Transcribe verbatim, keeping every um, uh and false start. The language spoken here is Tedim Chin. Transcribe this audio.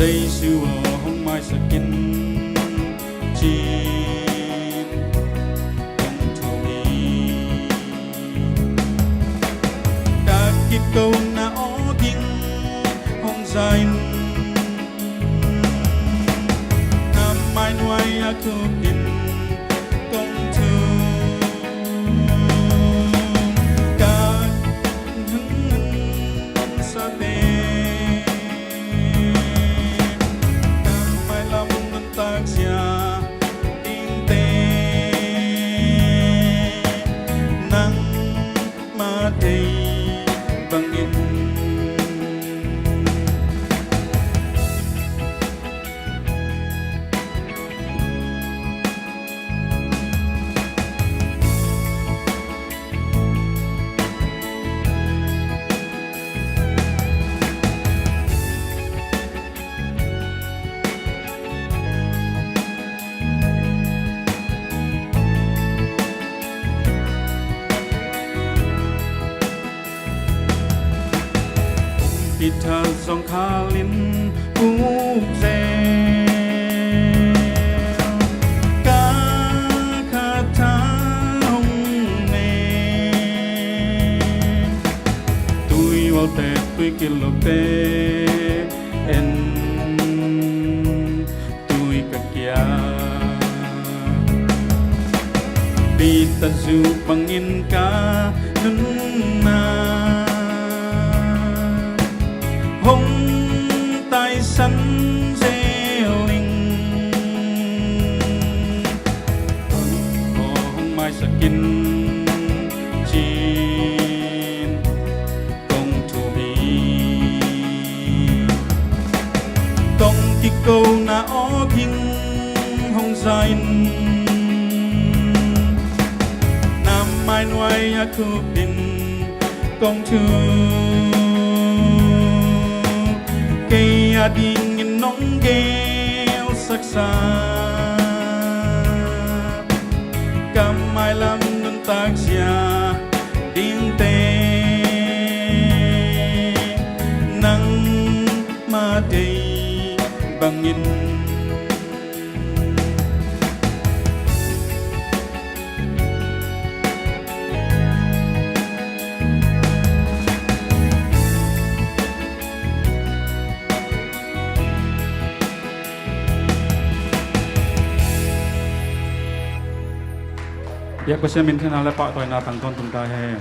Jesu aw, hong maisak in, ci-in kong thum hi. Ka kikona aw ding hong za in, na mainuai-ah khuk in kong thum. Ka hong sate, ka mailam nuntak zia dingte, nangmah deih bangin. Peter zong khal in puk zel, ka khat tha hong ne. Tui ualte, tui kilupte en, tui ka kia. Peter zu bangin ka nunna hong taisan zel ing. Hong maisak in, ci-in kong thum hi. Tong kikona aw ding hong za in, na mainuai-ah khuk in kong thum. Kei adingin nong geelsaksa, ka mailam nuntak zia dingte, nangmah deih bangin. Biak Pasian minthanna le pahtawina tang tawntung ta hen.